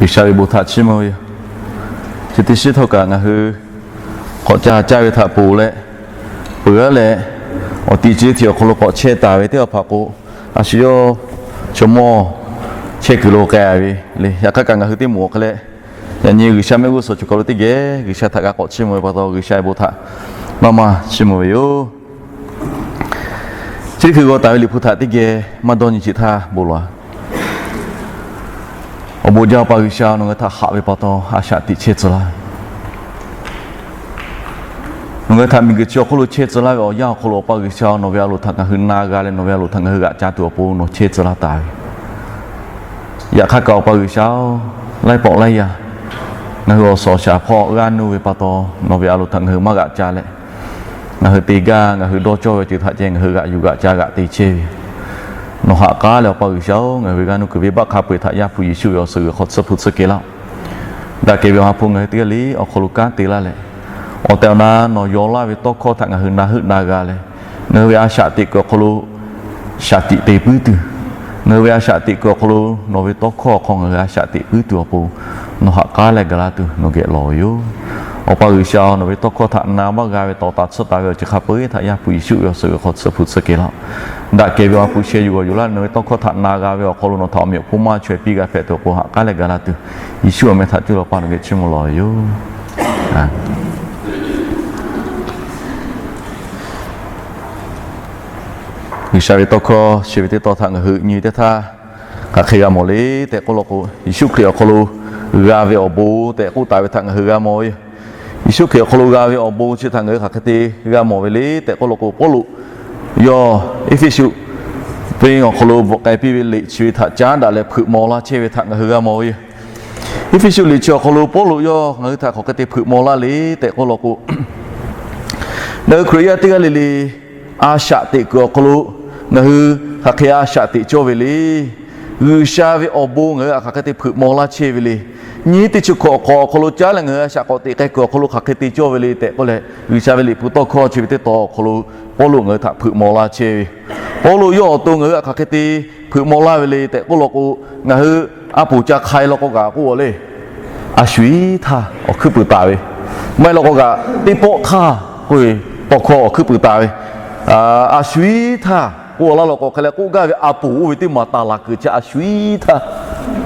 G'uiˬsha ve bon htaꞈ chiˇ mvuh ve yoˬ. Chi teˇ shiˉ htawˇ kaꞈ ngaˬ hui k'awꞈ ca caˇ ve htaꞈ ponˬ leh, peuˬ aˉ leh, awˬ tiꞈ chi teˇ htiꞈ awˬ hk'aw lo k'awꞈ chehˇ taˍ ve teˇ hpaˍ k'o, a shu yawˇ chaw mawˇ chehˇ kuiˬ lo k'ai ve le. Yaꞈ hk'aˇ kaꞈ ngaˬ hui teˇ moˍ awˬ hk'e leh, yaꞈ nyi G'uiˬsha mehˆ g'uˇ suhˍ cawˬ kaˬ lo teˇ geh G'uiˬsha htaꞈ g'a k'awꞈ chiˇ mvuh ve pa taw, G'uiˬsha ve bon htaꞈ maˇ maˇ chiˇ mvuh ve yoˬ. Chi teˇ hkui g'aw taˍ ve Liꞈ hpu htaꞈ teˇ geh maˇ dawˇ nyi chi htaˇ bon lawˬ. Awˬ bon jaˇ Awˬ pa G'uiˬsha, nawˬ ngaˬ hui htaꞈ haꞈ ve pa taw a shaꞈ teꞈ chehˇ tcuh laˇ ve, nawˬ ngaˬ hui htaꞈ miˬguiˬ chi awˬ hk'oˆ lo chehˇ tcuh laˇ ve awˬ yanˇ awˬ hk'aw lo Awˬ pa G'uiˬsha, nawˬ ve a loˍ htaꞈ ngaˬ hui na g'a leh, nawˬ ve a loˍ htaꞈ ngaˬ hui g'aꞈ ca tuˬ awˬ pon nawˬ chehˇ tcuh laˇ taˍ ve. Yaꞈ hk'aˇ kaꞈ Awˬ pa G'uiˬsha-oˬ, laiˉ pawˆ laiˉ yaˇ ngaˬ hui awˬ suhˍ awˬ shaˍ hpawˇ g'aˇ nuˇ ve pa taw, nawˬ ve a loˍ htaꞈ ngaˬ hui maˇ g'aꞈ ca leh, ngaˬ hui te gaˇ, ngaˬ hui dawˇ cawˇ ve awˬ ceuˬ htaꞈ ceh ngaˬ hui g'aꞈ yuˬ g'aꞈ ca g'aꞈ te chehˇ ve. Nawˬ ha k'aˉ leh Awˬ pa G'uiˬsha-oˬ, ngaˬ hui ve g'aˇ nuˇ kuiˬ venˇbaˆ hk'a peu-eˬ htaꞈ Yaˇ hpu Yeˍsuˆ ve awˬ suhˍ g'uiˬ hk'aw tsuhˇ hpu tsuhˇ kehˬ laˇ-oˆ. Daꞈ kehˬ ve Awˬ ha hpu ngaˬ hui teˇ g'aˇ le awˬ hk'aw lo kanˉ te laˇ leh, awˬ tehˬ awˬ na nawˬ yaw laˇ ve tawˇ hkawˇ htaꞈ ngaˬ hui na heuˆ na g'a leh, ngaˬ hui ve a shaꞈ teꞈ kuiˬ awˬ hk'aw lo shaꞈ tiꞈ te puiˉ tuˬ, ngaˬ hui ve a shaꞈ teꞈ kuiˬ awˬ hk'aw lo nawˬ ve tawˇ hkawˇ awˬ hk'aw ngaˬ hui a shaꞈ teꞈ puiˉ tuˬ awˬ pon, nawˬ ha k'aˉ leh gaˬ laˇ tuˬ nawˬ geh lawˬ ve yoˬ. Awˬ pa G'uiˬsha, nawˬ ve tawˇ hkawˇ htaꞈ na maˇ g'a ve tawˍ taˍ tsuhˇ taˍ ve awˬ ceuˬ hk'a peu-eˬ htaꞈ Yaˇ hpu Yeˍsuˆ ve awˬ suhˍ g'uiˬ hk'aw tsuhˇ hpu tsuhˇ kehˬ laˇ-oˆ. Daꞈ kehˬ ve Awˬ ha hpu sheh yuˬ g'awˬ yuˬ laˇ, nawˬ ve tawˇ hkawˇ htaꞈ na g'a ve awˬ hk'aw lo nawˬ htaꞈ awˬ meꞈ awˬ hponˇ maˇ chaweh piˇ g'a hpehꞈ tuˬ awˬ pon ha k'aˉ leh gaˬ laˇ tuˬ, Yeˍsuˆ awˬ meh htaꞈ cuˇ leh Awˬ pa nawˬ geh chiˇ mvuh lawˬ ve yoˬ. G'uiˬsha ve tawˇ hkawˇ sheh ve teˇ tawn htaꞈ ngaˬ hui nyi teˇ htaˇ, hk'aˬ hk'e g'a mawˬ le tehꞈ k'oˆ law k'o, Yeˍsuˆ Hkriꞈ awˬ hk'aw lo g'a ve awˬ bon tehꞈ k'oˆ taˍ ve htaꞈ ngaˬ hui g'a mawˬ ve yoˬ. Yeˍsuˆ Hkriꞈ awˬ hk'aw lo g'a ve awˬ bon chi htaꞈ ngaˬ hui hk'aˬ hk'e te g'a mawˬ ve le tehꞈ k'oˆ law k'o, Pawˇluꞈ yawˇ Eˇfeˇsuꞈ venˇ awˬ hk'aw lo bvuhꞈ k'ai piˇ ve liꞈ chi ve htaꞈ caˉ daꞈ leh hpeuꞈ maw laˇ chehˇ ve htaꞈ ngaˬ hui g'a mawˬ ve yoˬ. Eˇfeˇsuꞈ liꞈ chi awˬ hk'aw lo Pawˇluꞈ yawˇ ngaˬ hui htaꞈ hk'aˬ hk'e te hpeuꞈ maw laˇ le tehꞈ k'oˆ law k'o, ngaˬ hui Hkriꞈ yaˇ teˇ g'aˇ le le a shaꞈ teꞈ kuiˬ awˬ hk'aw lo ngaˬ hui hk'aˬ hk'e a shaꞈ teꞈ cawˇ ve le. G'uiˬsha ve awˬ bon ngaˬ hui htaꞈ hk'aˬ hk'e te hpeuꞈ maw laˇ chehˇ ve le. Nyiˇ teˇ chi hkawꞈ awˬ hk'aw lo caˉ leh ngaˬ hui a shaꞈ k'awꞈ teꞈ k'ai kuiˬ awˬ hk'aw lo hk'aˬ hk'e te cawˇ ve le tehꞈ k'oˆ leh, G'uiˬsha ve liꞈ hpu tawˇ hkawˇ chi ve teˇ tawn awˬ hk'aw lo Pawˇluꞈ ngaˬ hui htaꞈ hpeuꞈ maw laˇ chehˇ ve. Pawˇluꞈ yawˇ awˬ to ngaˬ hui htaꞈ hk'aˬ hk'e te hpeuꞈ maw laˇ ve le tehꞈ k'oˆ law k'o, ngaˬ hui a poˍ ca hk'ai law k'o kaꞈ k'oˆ le, a shu iˉ htaˇ awˬ hkuiˉ puiˍ taˍ ve, maˇ heˆ law k'o kaꞈ teˇ pawˆ htaˇ k'oˆ ve, tawˇ hkawˇ awˬ hkuiˉ puiˍ taˍ ve, a shu iˉ htaˇ k'oˆ laˇ law k'o hk'e leh k'oˆ gaˇ ve a poˍ oˇ ve teˇ maˬ taˍ laˬ kuiˬ chi a shu iˉ htaˇ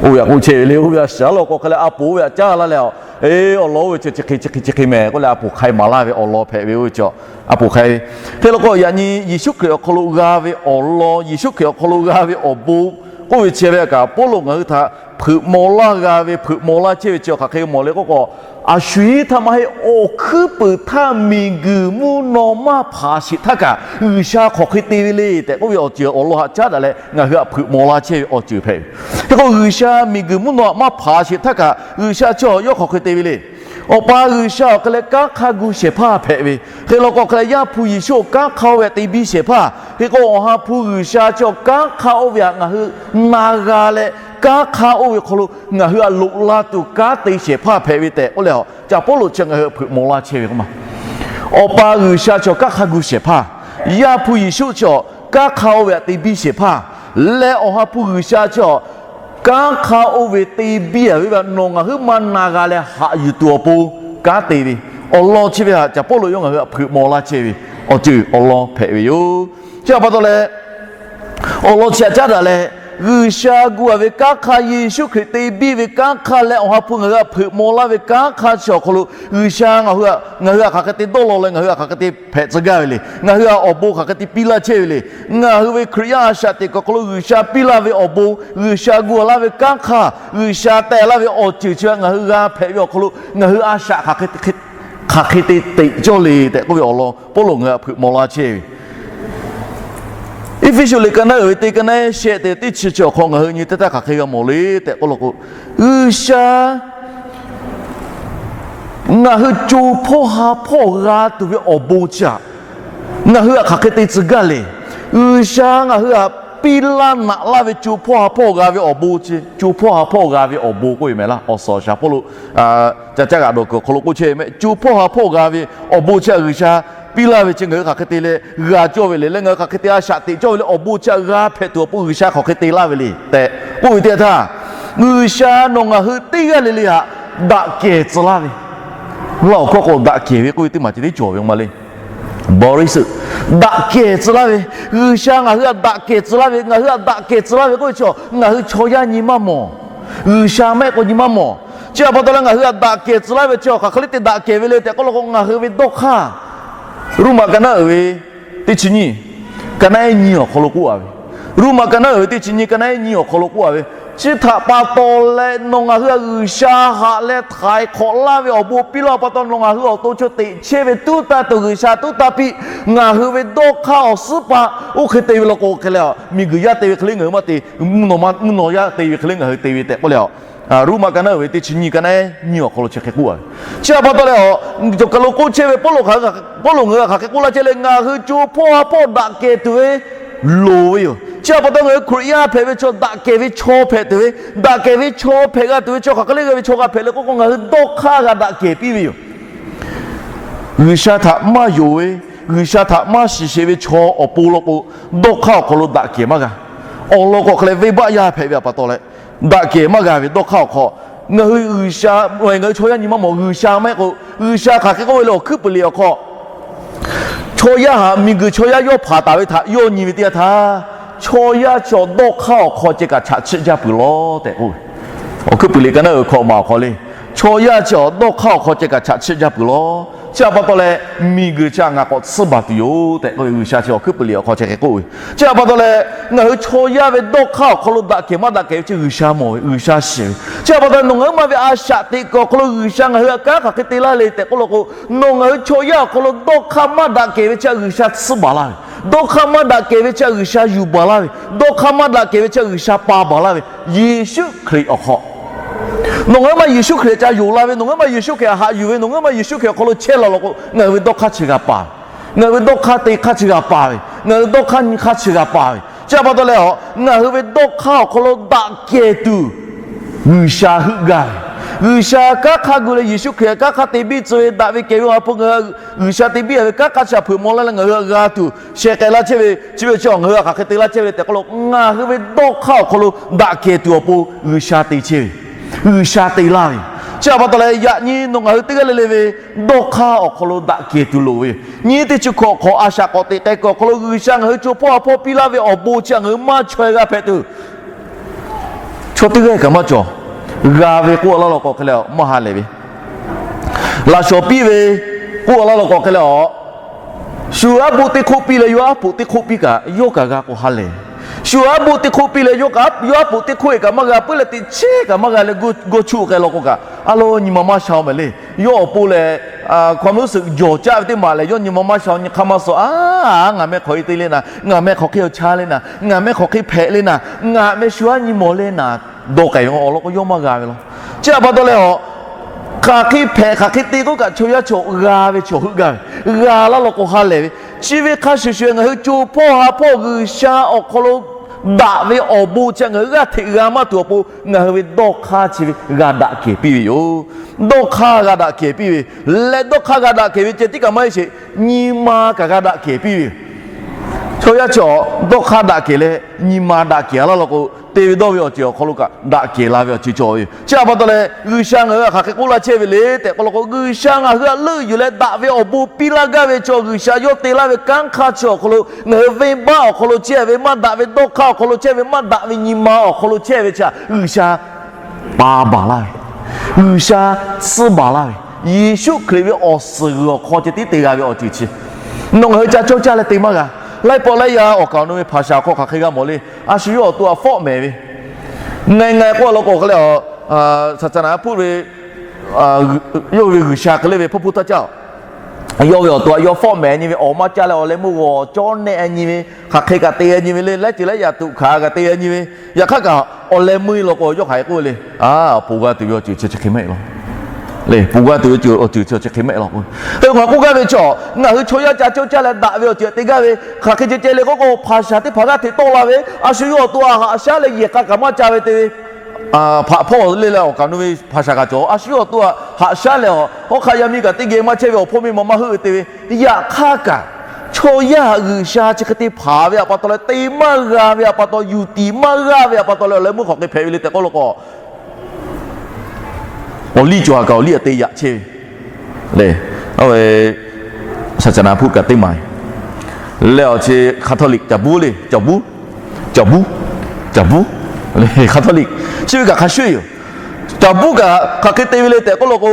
oˇ ve htaꞈ k'oˆ chehˇ ve le. Oˇ ve a shaˍ law k'o hk'e leh a poˍ oˇ ve htaꞈ caˉ laˇ leh, e awˬ lawn oˇ ve chi chi hk'e chi hk'e chi hk'e mehˍ k'oˆ leh a poˍ hk'ai maˍ laˇ ve awˬ lawn hpehꞈ ve oˇ ve chi a poˍ hk'ai ve. Hk'e law k'o yaꞈ nyi Yeˍsuˆ Hkriꞈ awˬ hk'aw lo g'a ve awˬ lawn, Yeˍsuˆ Hkriꞈ awˬ hk'aw lo g'a ve awˬ bon k'oˆ ve chi ve kaꞈ Pawˇluꞈ ngaˬ hui htaꞈ hpeuꞈ maw laˇ g'a ve, hpeuꞈ maw laˇ chehˇ ve chi hk'aˬ hk'e mawˬ le k'oˆ k'o, a shu iˉ htaˇ maˇ heˆ, awˬ hkuiˉ puiˍ htaˇ miˬguiˬ mvuhˇ naw maˇ hpanˍ sheˍ htaˇ kaꞈ G'uiˬsha hk'aˬ hk'e te ve le tehꞈ k'oˆ ve awˬ ceuˬ awˬ lawn htaꞈ caˉ daꞈ leh ngaˬ hui htaꞈ hpeuꞈ maw laˇ chehˇ ve awˬ ceuˬ hpehꞈ ve. Hk'e k'o G'uiˬsha miˬguiˬ mvuhˇ naw maˇ hpanˍ sheˍ htaˇ kaꞈ G'uiˬsha chi yawˇ hk'aˬ hk'e te ve le. Awˬ pa G'uiˬsha awˬ hk'e leh kanˉ hk'a gu shehˍ hpaˇ hpehꞈ ve. Hk'e law k'o hk'e leh Yaˇ hpu Yeˍsuˆ kanˉ hk'a oˇ ve htaꞈ te biˇ shehˍ hpaˇ. Hk'e k'o Awˬ ha hpu G'uiˬsha chi kanˉ hk'a oˇ ve htaꞈ ngaˬ hui na g'a leh, kanˉ hk'a oˇ ve hk'aw lo ngaˬ hui htaꞈ loꞈ la tuˬ kanˉ te shehˍ hpaˇ hpehꞈ ve tehꞈ k'oˆ leh, Caˍ Pawˇluꞈ chi ngaˬ hui hpeuꞈ maw laˇ chehˇ ve k'oˆ ma. Awˬ pa G'uiˬsha chi kanˉ hk'a gu shehˍ hpaˇ, Yaˇ hpu Yeˍsuˆ chi kanˉ hk'a oˇ ve htaꞈ te biˇ shehˍ hpaˇ, leh Awˬ ha hpu G'uiˬsha chi kanˉ hk'a oˇ ve te biˇ a ve htaꞈ nawˬ ngaˬ hui maˇ na g'a leh haꞈ yuˬ tuˬ awˬ pon kanˉ te ve. Awˬ lawn chi ve htaꞈ Caˍ Pawˇluꞈ yawˇ ngaˬ hui htaꞈ hpeuꞈ maw laˇ chehˇ ve awˬ ceuˬ awˬ lawn hpehꞈ ve yoˬ. Chi htaꞈ pa taw leh, awˬ lawn chi htaꞈ caˉ daꞈ leh, G'uiˬsha gu a ve kanˉ hk'a, Yeˍsuˆ Hkriꞈ te biˇ ve kanˉ hk'a leh Awˬ ha hpu ngaˬ hui htaꞈ hpeuꞈ maw laˇ ve kanˉ hk'a chi awˬ hk'aw lo G'uiˬsha ngaˬ hui htaꞈ hk'aˬ hk'e te dawˇ law leh ngaˬ hui htaꞈ hk'aˬ hk'e te hpehꞈ tcuh gaˇ ve le. Ngaˬ hui htaꞈ awˬ bon hk'aˬ hk'e te piˇ laˇ chehˇ ve le. Ngaˬ hui ve Hkriꞈ yaˇ a shaꞈ teꞈ kuiˬ awˬ hk'aw lo G'uiˬsha piˇ laˇ ve awˬ bon, G'uiˬsha gu laˇ ve kanˉ hk'a, G'uiˬsha teh laˇ ve awˬ ceuˬ chi ngaˬ hui g'a hpehꞈ ve awˬ hk'aw lo ngaˬ hui a shaꞈ hk'aˬ hk'e te teꞈ cawˇ le tehꞈ k'oˆ ve awˬ lawn Pawˇluꞈ ngaˬ hui htaꞈ hpeuꞈ maw laˇ chehˇ ve. Eˇfeˇsuꞈ liꞈ ka naˉ uiˍ ve teˇ ka naˉ shehˆ te teˇ chi chi awˬ hk'aw ngaˬ hui nyi teˇ htaˇ hk'aˬ hk'e g'a mawˬ le tehꞈ k'oˆ law k'o, G'uiˬsha ngaˬ hui co hpawˇ ha hpawˇ g'a tuˬ ve awˬ bon chi htaꞈ ngaˬ hui htaꞈ hk'aˬ hk'e te tcuh gaˇ le. G'uiˬsha ngaˬ hui htaꞈ piˇ laˇ naꞈ laˇ ve co hpawˇ ha hpawˇ g'a ve awˬ bon chi, co hpawˇ ha hpawˇ g'a ve awˬ bon k'oˆ ve mehˍ laˇ. Awˬ suhˍ awˬ shaˍ Pawˇluꞈ ca caˇ g'aꞈ dawˬ kuiˬ awˬ hk'aw lo k'oˆ chehˇ ve mehˆ, co hpawˇ ha hpawˇ g'a ve awˬ bon chi htaꞈ G'uiˬsha piˇ laˇ ve chi ngaˬ hui hk'aˬ hk'e te leh g'a cawˇ ve le, leh ngaˬ hui hk'aˬ hk'e te a shaꞈ teꞈ cawˇ ve le, awˬ bon chi htaꞈ g'a hpehꞈ tuˬ awˬ pon G'uiˬsha hk'aˬ hk'e te laˇ ve le tehꞈ k'oˆ ve teˇ htaˇ, G'uiˬsha nawˬ ngaˬ hui teˇ g'aˇ le le htaꞈ daꞈ kehˬ tcuh laˇ ve, laˇ awˬ hkawˇ k'o daꞈ kehˬ ve k'oˆ ve teˇ maˬ ceh tiˉ cawˬ ve ma le. Boris, daꞈ kehˬ tcuh laˇ ve, G'uiˬsha ngaˬ hui htaꞈ daꞈ kehˬ tcuh laˇ ve, ngaˬ hui htaꞈ daꞈ kehˬ tcuh laˇ ve k'oˆ ve chi, ngaˬ hui chaw yaˇ nyi maˇ mawˬ. G'uiˬsha mehˆ k'o nyi maˇ mawˬ. Chi htaꞈ pa taw leh ngaˬ hui htaꞈ daꞈ kehˬ tcuh laˇ ve chi hk'aˬ hk'e le te daꞈ kehˬ ve le tehꞈ k'oˆ law k'o, ngaˬ hui ve dawˇ hk'aˇ Roˉmaꞈ ka naˉ uiˍ ve teˇ chi nyiˇ, ka naˉ ehˉ nyiˇ awˬ hk'aw lo k'oˆ a ve. Roˉmaꞈ ka naˉ uiˍ ve teˇ chi nyiˇ, ka naˉ ehˉ nyiˇ awˬ hk'aw lo k'oˆ a ve. Chi htaꞈ pa taw leh nawˬ ngaˬ hui htaꞈ G'uiˬsha haꞈ leh htaiˍ hk'awꞈ laˇ ve awˬ bon piˇ laˇ pa taw, nawˬ ngaˬ hui awˬ to chaw teꞈ chehˇ ve tuˉ tanˇ tuˬ, G'uiˬsha tuˉ tanˇ piˇ, ngaˬ hui ve dawˇ hk'aˇ awˬ suhˉ paˆ oˇ hk'e te ve law k'o hk'e leh, miˬguiˬ yaˇ te ve hk'e le ngaˬ hui maˇ te, mvuhˇ naw ma, mvuhˇ naw yaˇ te ve hk'e le ngaˬ hui te ve tehꞈ k'oˆ leh, Roˉmaꞈ ka naˉ uiˍ ve teˇ chi nyiˇ, ka naˉ ehˉ nyiˇ awˬ hk'aw lo chi hk'e k'oˆ a ve. Chi htaꞈ pa taw leh a, cawˬ kaˬ lo k'oˆ chehˇ ve Pawˇluꞈ hk'aˬ, Pawˇluꞈ ngaˬ hui htaꞈ hk'aˬ hk'e k'oˆ laˇ chehˇ le, ngaˬ hui co hpawˇ ha hpawˇ daꞈ kehˬ tuˬ ve loˍ ve yoˬ. Chi htaꞈ pa taw ngaˬ hui Hkriꞈ yaˇ hpehꞈ ve chaw daꞈ kehˬ ve chaw hpehꞈ tuˬ ve, daꞈ kehˬ ve chaw hpehꞈ g'a tuˬ ve chi hk'aˬ hk'e le g'a ve chaw g'a hpehꞈ le k'oˆ k'o, ngaˬ hui dawˇ hk'aˇ g'a daꞈ kehˬ piˇ ve yoˬ. G'uiˬsha htaꞈ maˇ yonˍ ve, G'uiˬsha htaꞈ maˇ shiˍ sheˍ ve chaw awˬ pon law k'o, dawˇ hk'aˇ awˬ hk'aw lo daꞈ kehˬ maˇ g'a. Awˬ lawn k'o hk'e leh venˇbaˆ yaˇ hpehꞈ ve htaꞈ pa taw leh, daꞈ kehˬ maˇ g'a ve dawˇ hk'aˇ awˬ hk'aw, ngaˬ hui G'uiˬsha, ngaˬ hui chaw yaˇ nyi maˇ mawˬ. G'uiˬsha maˇ heˆ k'o, G'uiˬsha hk'aˬ hk'e k'oˆ ve le, awˬ hkuiˉ puiˍ liꞈ awˬ hk'aw, chaw yaˇ htaꞈ, miˬguiˬ chaw yaˇ yawˇ hpaˍ taˍ ve htaꞈ yawˇ nyi ve teˇ yanˇ htaˇ, chaw yaˇ chi awˬ dawˇ hk'aˇ awˬ hk'aw ceh kaꞈ chaꞈ chiˆ jaˇ peuˬ law tehꞈ k'oˆ ve. Awˬ hkuiˉ puiˍ liꞈ ka naˉ uiˍ hkawꞈ maˬ awˬ hk'aw le, chaw yaˇ chi awˬ dawˇ hk'aˇ awˬ hk'aw ceh kaꞈ chaꞈ chiˆ jaˇ peuˬ law. Chi htaꞈ pa taw leh, miˬguiˬ chi htaꞈ ngaˬ k'awꞈ tsuhˇ baˬ tuˬ yoˬ tehꞈ k'oˆ ve G'uiˬsha chi awˬ hkuiˉ puiˍ liꞈ awˬ hk'aw chi hk'e k'oˆ ve. Chi htaꞈ pa taw leh, ngaˬ hui chaw yaˇ ve dawˇ hk'aˇ awˬ hk'aw lo daꞈ kehˬ maˇ daꞈ kehˬ ve chi G'uiˬsha mawˬ ve, G'uiˬsha shiˍ ve. Chi htaꞈ pa taw nawˬ ngaˬ hui ma ve a shaꞈ teꞈ kuiˬ awˬ hk'aw lo G'uiˬsha ngaˬ hui htaꞈ kanˉ hk'aˬ hk'e te laˇ le tehꞈ k'oˆ law k'o, nawˬ ngaˬ hui chaw yaˇ awˬ hk'aw lo dawˇ hk'aˇ maˇ daꞈ kehˬ ve chi htaꞈ G'uiˬsha tsuhˇ baˬ laˇ ve, dawˇ hk'aˇ maˇ daꞈ kehˬ ve chi htaꞈ G'uiˬsha yuˬ baˬ laˇ ve, dawˇ hk'aˇ maˇ daꞈ kehˬ ve chi htaꞈ G'uiˬsha pa baˬ laˇ ve, Yeˍsuˆ Hkriꞈ awˬ hk'aw nawˬ ngaˬ hui ma Yeˍsuˆ Hkriꞈ ca yonˍ la ve, nawˬ ngaˬ hui ma Yeˍsuˆ Hkriꞈ htaꞈ haꞈ yuˬ ve, nawˬ ngaˬ hui ma Yeˍsuˆ Hkriꞈ awˬ hk'aw lo chehˇ la law k'o, ngaˬ hui ve dawˇ hk'aˇ chi g'a pa ve, ngaˬ hui ve dawˇ hk'aˇ te hk'aˇ chi g'a pa ve, ngaˬ hui dawˇ hk'aˇ nyi hk'aˇ chi g'a pa ve. Chi htaꞈ pa taw leh a, ngaˬ hui ve dawˇ hk'aˇ awˬ hk'aw lo daꞈ kehˬ tuˬ G'uiˬsha heuˆ gaˇ ve, G'uiˬsha kanˉ hk'aˇ gu leh Yeˍsuˆ Hkriꞈ kanˉ hk'aˇ te biˇ tcuh ve daꞈ ve kehˬ ve awˬ ha hpu ngaˬ hui G'uiˬsha te biˇ a ve kanˉ hk'aˇ chi htaꞈ hpeuꞈ maw laˇ leh ngaˬ hui htaꞈ g'a tuˬ shehˍ k'ai laˇ chehˇ ve, chi ve chi ngaˬ hui htaꞈ hk'aˬ hk'e te laˇ chehˇ ve le tehꞈ k'oˆ law, ngaˬ hui ve dawˇ hk'aˇ awˬ hk'aw lo daꞈ kehˬ tuˬ awˬ pon G'uiˬsha te chehˇ ve, G'uiˬsha te laˇ ve. Chi htaꞈ pa taw leh yaꞈ nyi nawˬ ngaˬ hui teˇ g'aˇ le le ve dawˇ hk'aˇ awˬ hk'aw lo daꞈ kehˬ tuˬ loˍ ve, nyi teˇ chi hkawꞈ hk'awꞈ a shaꞈ k'awꞈ teꞈ k'ai kuiˬ awˬ hk'aw lo G'uiˬsha ngaˬ hui co hpawˇ ha hpawˇ piˇ laˇ ve awˬ bon chi htaꞈ ngaˬ hui maˇ chaweh g'a hpehꞈ tuˬ, chaw teˇ g'aˇ kaꞈ maˇ cawˬ. G'a ve k'oˆ laˇ law k'o hk'e leh maˇ ha lehˬ ve, laꞈ shawˍ piˇ ve k'oˆ laˇ law k'o hk'e leh a, shu aˉ boˆ teˇ hk'oˆ piˇ leh yawˇ aˉ poꞈ teˇ hk'oˆ piˇ kaꞈ yawˇ kaꞈ g'a k'o ha lehˬ. Shu aˉ boˆ teˇ hk'oˆ piˇ leh yawˇ kaꞈ yawˇ aˉ poꞈ teˇ hk'oˆ e kaꞈ maˇ g'a puiˉ leh teꞈ chehˇ kaꞈ maˇ g'a leh gawˇ chuˆ k'ai law k'o kaꞈ, a lo nyi ma maˇ sha-o mehˍ le. Yawˇ awˬ pon lehˬ, hk'aw mvuhˇ suhˍ jawˬ caˆ ve teˇ maˬ lehˬ, yawˇ nyi ma maˇ sha-o, nyi hk'aˇ maˇ suh. A, ngaˬ mehˆ hk'aw e te le naˍ, ngaˬ mehˆ hk'aw hk'e awˬ cha le naˍ, ngaˬ mehˆ hk'aw hk'e hpehꞈ le naˍ, ngaˬ mehˆ shu aˉ nyi mawˬ le naˍ, dawˇ k'ai ve awˬ lawn k'o yawˇ maˇ g'a ve law. Chi htaꞈ pa taw leh a, hk'aˬ hk'e hpehꞈ hk'aˬ hk'e te k'oˆ kaꞈ chaw yaˇ chaw g'a ve chaw heuˆ gaˇ ve, g'a laˇ law k'o ha lehˬ ve. Chi ve hk'a shuˍ shuˍ ngaˬ hui co hpawˇ ha hpawˇ G'uiˬsha awˬ hk'aw lo daꞈ ve awˬ bon chi ngaˬ hui g'aˇ hteꞈ g'a maˇ tuˬ awˬ pon ngaˬ hui ve dawˇ hk'aˇ chi ve g'a daꞈ kehˬ piˇ ve yoˬ. Dawˇ hk'aˇ g'a daꞈ kehˬ piˇ ve, leh dawˇ hk'aˇ g'a daꞈ kehˬ ve ceh tiˉ kaꞈ maˇ heˆ sheˍ, nyi ma kaꞈ g'a daꞈ kehˬ piˇ ve yoˬ. Chaw yaˇ chaw dawˇ hk'aˇ daꞈ kehˬ leh nyi ma daꞈ kehˬ laˇ law k'o, te ve dawˇ ve awˬ ceuˬ awˬ hk'aw lo kaꞈ daꞈ kehˬ la ve awˬ ceuˬ cawˬ ve yoˬ. Chi htaꞈ pa taw leh G'uiˬsha ngaˬ hui htaꞈ hk'aˬ hk'e k'oˆ laˇ chehˇ ve le tehꞈ k'oˆ law k'o, G'uiˬsha ngaˬ hui htaꞈ leuˆ yuˬ leh daꞈ ve awˬ bon piˇ laˇ gaˇ ve chaw, G'uiˬsha yawˇ te laˇ ve kanˉ hk'aˇ chi awˬ hk'aw lo ngaˬ hui venˇbaˆ awˬ hk'aw lo chehˇ ve, maˇ daꞈ ve dawˇ hk'aˇ awˬ hk'aw lo chehˇ ve, maˇ daꞈ ve nyi ma awˬ hk'aw lo chehˇ ve chi htaꞈ G'uiˬsha pa baˬ laˇ ve, G'uiˬsha tsuhˇ baˬ laˇ ve, Yeˍsuˆ Hkriꞈ ve awˬ suhˍ g'uiˬ awˬ hk'aw ceh tiˉ te g'a ve awˬ ceuˬ chi nawˬ ngaˬ hui ca cawˇ caˇ leh te maˇ g'a. Laiˉ pawˆ laiˉ yaˇ awˬ kaˍ awˬ nu ve hpaˍ shaˍ hk'aw hk'aˬ hk'e g'a mawˬ le. A shu yawˇ awˬ to htaꞈ fawˆ mehˍ ve, ngaˬ ngaˬ k'oˆ law k'o hk'e leh a, saˍtanˍ hpfuhˆ ve, yawˇ hui ve g'uiˬsha hk'e le ve hpawˇ hpu taˇ caˇ, yawˇ ve awˬ to htaꞈ yawˇ fawˆ mehˍ nyi ve, awˬ maˇ caˇ leh awˬ leh meuˇ g'awˬ cawˇ nehˆ nyi ve, hk'aˬ hk'e kaꞈ te nyi ve le, laiˉ ceuˬ laiˉ yaꞈ tuꞈ hkanˍ kaꞈ te nyi ve, yaꞈ hk'aˇ kaꞈ awˬ leh meuˇ law k'o yawˇ hk'aˬ hk'e k'oˆ ve le. A, ponˬ g'a tuˬ ve awˬ ceuˬ chi chi hk'e mehˆ law. Leh ponˬ g'a tuˬ ve awˬ ceuˬ chi chi hk'e mehˆ law k'o, ngaˬ k'oˆ gaˇ ve chaw, ngaˬ hui chaw yaˇ ca cawˇ caˇ leh daꞈ ve awˬ ceuˬ te gaˇ ve, hk'aˬ hk'e ceh ceh le k'oˆ k'o, hpaˍ shaˍ teˇ hpaˍ g'aˇ hteꞈ tawˆ la ve, a shu yawˇ awˬ to htaꞈ haꞈ shaˉ leh yehˬ k'a kaꞈ maˇ ca ve te ve, hpaꞈ hpawˇ le leh awˬ kaˍ nu ve hpaˍ shaˍ kaꞈ cawˬ, a shu yawˇ awˬ to htaꞈ haꞈ shaˉ leh awˬ hawˉ hk'aˆ yaˇ miˇ kaꞈ teˇ geh maˇ chehˇ ve, awˬ hpawˇ miˇ ma maˇ heuˆ ve te ve, yaꞈ hk'aˇ kaꞈ chaw yaˇ htaꞈ G'uiˬsha chi hk'e te hpaˍ ve htaꞈ pa taw leh te maˇ g'a ve htaꞈ pa taw, yuˬ tiˍ maˇ g'aˇ ve htaꞈ pa taw leh awˬ leh meuˇ hk'aˬ hk'e hpehꞈ ve le tehꞈ k'oˆ law k'o, Awˬ liˇ cawˬ haˍ kaꞈ awˬ liˇ aꞈ te yaꞈ chehˇ ve le. Saˍsaˍnaˍ hpuˆ kaꞈ teˇ maˬ leh awˬ chi Catholic caˍ buˉ le, caˍ buˉ, caˍ buˉ, caˍ buˉ, Catholic chi ve kaꞈ hk'a shuˍ yoˬ. Caˍ buˉ kaꞈ hk'aˬ hk'e te ve le tehꞈ k'oˆ law k'o,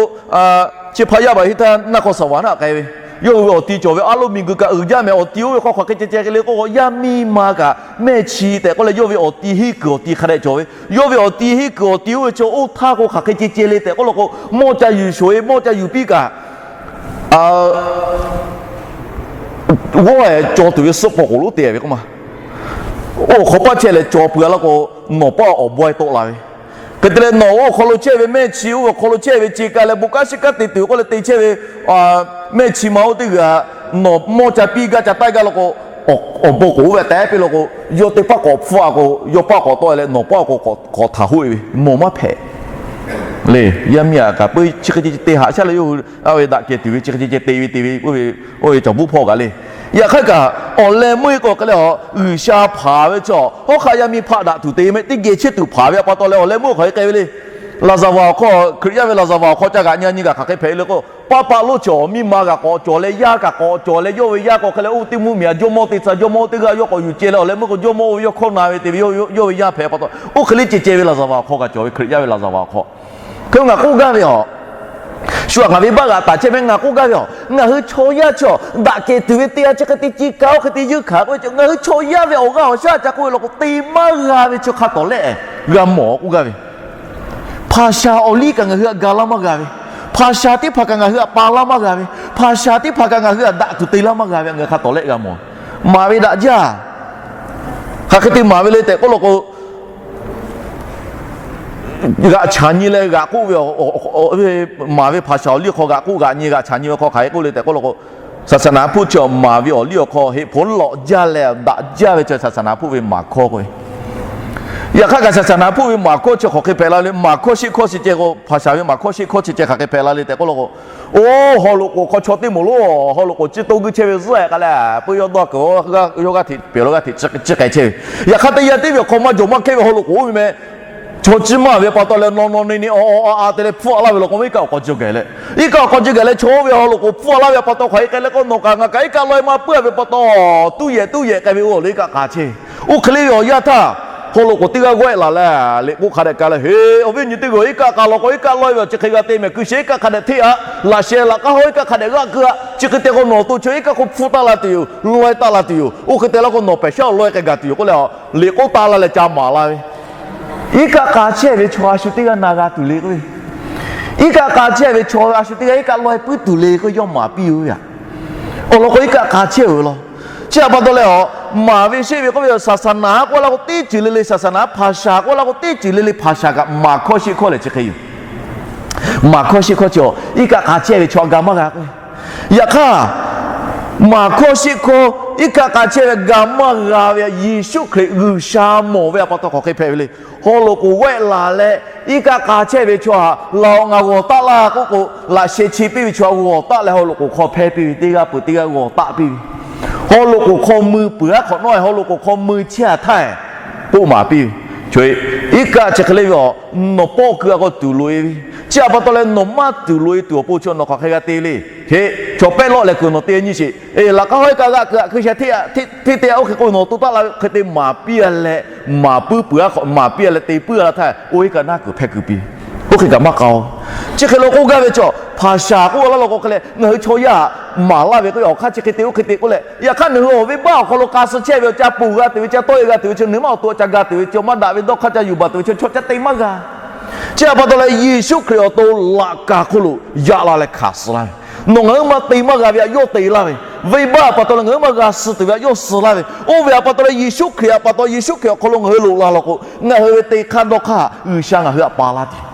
chi hpaˇ yaˇ baˬ hiˉ htaˇ naˆ hk'aw saˍ vaˍ htaꞈ k'ai ve, yawˇ hui ve awˬ ti cawˬ ve aˉ loˇ miˬguiˬ kaꞈ uiˍ jaˇ mehˍ. Awˬ ti oˇ ve hk'aw hk'aˬ hk'e ceh ceh hk'e le k'oˆ k'o, yaˇ miˇ ma kaꞈ mehˇ chi tehꞈ k'oˆ leh yawˇ ve awˬ ti henˇ kuiˬ awˬ ti hk'a dehꞈ cawˬ ve, yawˇ ve awˬ ti henˇ kuiˬ awˬ ti oˇ ve chaw oˇ htaˇ k'o hk'aˬ hk'e ceh ceh le tehꞈ k'oˆ law k'o, mawˇ ca yuˬ shoˍ e, mawˇ ca yuˬ piˇ kaꞈ g'awˇ cawˬ tuˬ ve suhˆ paw k'oˍ lonˉ te ve k'oˆ ma. Oˇ hk'awꞈ paˆ chehˇ leh cawˬ peuˬ a laˇ k'o, nawˬ paˆ awˬ bawehˇ tawˆ la ve. Hk'e te leh nawˬ oˇ hk'aw lo chehˇ ve mehˇ chi oˇ ve awˬ hk'aw lo chehˇ ve ce ka leh bon kanˉ shiˉ kanˉ te tuˬ k'oˆ leh te chehˇ ve mehˇ chi ma oˇ teˇ g'aˇ, nawˬ mawˇ ca piˇ gaˇ ca taiˇ gaˇ law k'o, awˬ bon k'oˍ oˇ ve tehˉ piˇ law k'o, yawˇ teˇ paˆ k'awꞈ hpfuhˇ a k'o, yawˇ paˆ k'awꞈ tawˆ leh nawˬ paˆ k'awꞈ htaˍ hoˆ e ve, nawˬ maˇ hpehꞈ le. Yaˇ miˇ aꞈ kaꞈ peu chi hk'e ceh ceh te haꞈ shaˉ leh yawˇ hui a ve daꞈ kehˬ tuˬ ve chi hk'e ceh ceh te ve te ve, oˇ ve cawˬ buˉ hpawˇ kaꞈ le. Yaꞈ hk'aˇ kaꞈ awˬ leh meuˇ k'o hk'e leh a, G'uiˬsha hpanˍ ve chaw hawˉ hk'aˆ yaˇ miˇ hpaˆ daꞈ tuˬ te ve mehˆ teˇ geh chehˇ tuˬ hpanˍ ve a pa taw leh awˬ leh meuˇ hk'aˬ hk'e k'ai ve le. Laˍzaˍvaˍ awˬ hk'aw, Hkriꞈ yaˇ ve Laˍzaˍvaˍ awˬ hk'aw ca g'aꞈ nyi nyi kaꞈ hk'aˬ hk'e hpehꞈ ve le k'o, paˆ paˆ lonˉ cawˬ, miˇ ma kaꞈ k'awꞈ cawˬ leh, yaˇ kaꞈ k'awꞈ cawˬ leh, yawˇ ve yaˇ k'o hk'e leh oˇ teˇ mvuhˇmiˬ a jawˇmawˇ teˇ tcuh jawˇmawˇ teˇ g'aˇ yawˇ k'awꞈ yuˬ ceh leh awˬ leh meuˇ k'o jawˇmawˇ oˇ ve yawˇ hkawˇ na ve te ve, yawˇ ve yaˇ hpehꞈ pa taw, oˇ hk'e le ceh ceh ve Laˍzaˍvaˍ awˬ hk'aw kaꞈ cawˬ ve, Hkriꞈ yaˇ ve Laˍzaˍvaˍ awˬ hk'aw. Hk'e ngaˬ k'oˆ gaˇ ve a, shu aꞈ ngaˬ ve baˆ g'aꞈ taˍ chehˇ mehˍ, ngaˬ k'oˆ gaˇ ve a, ngaˬ hui chaw yaˇ chi daꞈ kehˬ tuˬ ve te a chi hk'e te ci ka oˇ hk'e te yeunˇ hkanˍ k'oˆ ve, ngaˬ hui chaw yaˇ ve awˬ g'aˇ awˬ shaˉ ca k'oˆ ve law k'o, te maˇ g'a ve chi hk'a tawˍ lehˆ g'a mawˬ k'oˆ gaˇ ve. Hpaˍ shaˍ awˬ liˇ kaꞈ ngaˬ hui aꞈ ga laˇ maˇ g'a ve, hpaˍ shaˍ teˇ hpaˍ kaꞈ ngaˬ hui aꞈ pa laˇ maˇ g'a ve, hpaˍ shaˍ teˇ hpaˍ kaꞈ ngaˬ hui aꞈ daꞈ tuˬ te laˇ maˇ g'a ve, ngaˬ hui hk'a tawˍ lehˆ g'a mawˬ. Maˍ ve daꞈ jaˇ. Hk'aˬ hk'e te maˍ ve le tehꞈ k'oˆ law k'o, g'aꞈ chaꞈ nyi leh g'aꞈ k'oˆ ve, maˍ ve hpaˍ shaˍ awˬ liˇ awˬ hk'aw g'aꞈ k'oˆ g'aꞈ nyi g'aꞈ chaꞈ nyi ve hk'aw hk'aˬ hk'e k'oˆ le tehꞈ k'oˆ law k'o, saˍsaˍnaˍ hpfuhˇ chi maˍ ve awˬ liˇ awˬ hk'aw heˍ hponˉ lawꞈ jaˇ leh daꞈ jaˇ ve chi saˍsaˍnaˍ hpfuhˇ ve maˍ hkawˇ k'oˆ ve. Yaꞈ hk'aˇ kaꞈ saˍsaˍnaˍ hpfuhˇ ve maˍ hkawˇ chi hk'aˬ hk'e hpehꞈ la le, maˍ hkawˇ sheˆ hkawˇ chi ceh k'o, hpaˍ shaˍ ve maˍ hkawˇ sheˆ hkawˇ chi ceh hk'aˬ hk'e hpehꞈ la le tehꞈ k'oˆ law k'o, oˇ haw loꞈ k'oˍ hk'aw chaw teˇ moˍ lonˉ, haw loꞈ k'oˍ ciˇ toˇ guiˇ chehˇ ve zuhˆ e k'ai leh, puiˉ yawˇ dawˇ kuiˬ yawˇ g'aˇ hteꞈ pehˬ lo g'aˇ hteꞈ ciˇ k'ai chehˇ ve. Yaꞈ hk'aˇ teˇ yanˇ teˇ ve awˬ hk'aw maˇ jawˬ maˇ hkehˇ ve haw loꞈ k'oˍ oˇ ve meh, chaw ciˇ maˇ ve pa taw leh naw naw ne ne a a a te leh hpfuhˆ a laˇ ve law k'o, iˉ kaˆ awˬ hk'aw ji gaˬ leh, iˉ kaˆ awˬ hk'aw ji gaˬ leh chaw oˇ ve haw loꞈ k'oˍ hpfuhˆ a laˇ ve pa taw hk'aˬ hk'e k'ai leh k'o, nawˬ kaꞈ ngaˬ kaꞈ iˉ kaˆ law e maˇ puiˉ a ve pa taw, tuˇ yehˬ tuˇ yehˬ k'ai ve oˇ leh iˉ kaˆ k'a chehˇ. Oˇ hk'e le ve awˬ yanˇ htaˇ, haw loꞈ k'oˍ teˇ g'aˇ g'awehˆ laˬ leh liꞈ k'oˆ hk'a dehꞈ ka leh, Heˍ, awˬ viˉ nyi teˇ g'aˇ, iˉ kaˆ k'a law k'o iˉ kaˆ law e ve awˬ chi hk'e g'a te mehˍ. Kuiˬ shehˍ iˉ kaˆ hk'a dehꞈ hteˇ aꞈ, laꞈ sheh laꞈ k'aˉ hawˉ iˉ kaˆ hk'a dehꞈ g'aˆ keu aꞈ, chi hk'e te k'o nawˬ awˬ to chaw iˉ kaˆ hk'oˆ hpfuhˆ taˆ la tuˬ yoˬ, law e taˆ la tuˬ yoˬ. Oˇ hk'e te la k'o nawˬ pehˬ shaˉ awˬ law e k'ai gaˬ tuˬ yoˬ k'oˆ leh, liꞈ k'oˆ taˍ la leh ca maˍ la ve. Iˉ kaˆ k'a chehˇ ve chaw a shu teˇ g'aˇ na g'a tuˬ le k'o, iˉ kaˆ k'a chehˇ ve chaw a shu teˇ g'aˇ iˉ kaˆ law e puiˉ tuˬ le k'o, yawˇ maˍ piˇ oˬ ve aꞈ. Awˬ lawn k'o iˉ kaˆ k'a chehˇ oˬ ve law. Chi htaꞈ pa taw leh a, maˍ ve sheˆ ve k'oˆ ve saˍsaˍnaˍ k'oˆ laˇ k'o teˇ ceuˬ le le, saˍsaˍnaˍ hpaˍ shaˍ k'oˆ laˇ k'o teˇ ceuˬ le le, hpaˍ shaˍ kaꞈ maˍ hkawˇ sheˆ hkawˇ lehˬ chi hk'e yoˬ. Maˍ hkawˇ sheˆ hkawˇ chi a, iˉ kaˆ k'a chehˇ ve chaw a ga maˇ g'a k'o, yaꞈ hk'aˇ maˍ hkawˇ sheˆ hkawˇ iˉ kaˆ k'a chehˇ ve ga maˇ g'a ve Yeˍsuˆ Hkriꞈ G'uiˬsha mawˬ ve a pa taw hk'aˬ hk'e hpehꞈ ve le. Haw loꞈ k'oˍ g'awehˆ laˬ leh, iˉ kaˆ k'a chehˇ ve chaw htaꞈ laˬ awˬ ngaˬ g'awˬ taˆ laˇ k'oˆ k'o, laꞈ sheh che piˇ ve chaw g'awˬ taˆ leh haw loꞈ k'oˍ hk'aw hpehˇ piˇ ve, teˇ g'aˇ peuˬ teˇ g'aˇ g'awˬ taˆ piˇ ve. Haw loꞈ k'oˍ hk'aw mui peuˬ aˉ hk'awꞈ nawˉ, haw loꞈ k'oˍ hk'aw mui chehˇ a htaˇ k'oˆ maˍ piˇ ve. Iˉ kaˆ chi hk'e le ve a, nawˬ pawˆ keu a k'o tuˍ loꞈ e ve. Chi htaꞈ pa taw leh nawˬ maˇ tuˍ loꞈ e tuˬ awˬ pon chi nawˬ hk'aˬ hk'e g'a te le. Hk'e, chaw pehˆ lawˆ leh kuiˬ nawˬ te nyi sheˍ. Laꞈ k'aˉ hawˉ iˉ kaˆ g'aˆ keu aꞈ, hkui sheh hteˇ hteˇ te a, oˇ hk'e k'o nawˬ to taˆ la ve hk'e te maˍ piˇ a leh, maˍ puiˉ peuˬ aˉ hk'awꞈ maˍ piˇ a leh te puiˉ a la htaˇ, oˇ iˉ kaˆ naˆ kuiˬ hpehˇ keu piˇ ve. Oˇ hk'e kaꞈ maˇ k'a o. Chi hk'e lo k'oˆ gaˇ ve chaw, hpaˍ shaˍ k'oˆ laˇ law k'o hk'e leh ngaˬ hui chaw yaˇ maˍ laˇ ve k'o, awˬ hk'aˇ chi hk'e te oˇ hk'e te k'oˆ leh, yaꞈ hk'aˇ nawˬ hui awˬ venˇbaˆ awˬ hk'aw lo k'a suh chehˇ ve awˬ ca ponˬ g'a tuˬ ve, ca tawˆ e g'a tuˬ ve chi nawˬ hui maˇ awˬ to aꞈ ca ga tuˬ ve, chi maˇ daꞈ ve dawˇ hk'aˇ ca yuˬ baˬ tuˬ ve chi chaw ca te maˇ g'a. Chi htaꞈ pa taw leh Yeˍsuˆ Hkriꞈ awˬ to laꞈ ka hk'oˆ lo yaꞈ la leh hkanˍ suh laˇ ve, nawˬ ngaˬ hui maˇ te maˇ g'a ve aꞈ yawˇ te laˇ ve, venˇbaˆ aꞈ pa taw leh ngaˬ hui maˇ g'a suh tuˬ ve aꞈ yawˇ suh laˇ ve, oˇ ve aꞈ pa taw leh Yeˍsuˆ Hkriꞈ aꞈ pa taw, Yeˍsuˆ Hkriꞈ awˬ hk'aw lo ngaˬ hui loꞈ la law k'o, ngaˬ hui ve te hk'aˇ dawˇ hk'aˇ G'uiˬsha ngaˬ hui aꞈ pa laˇ tuˬ yoˬ.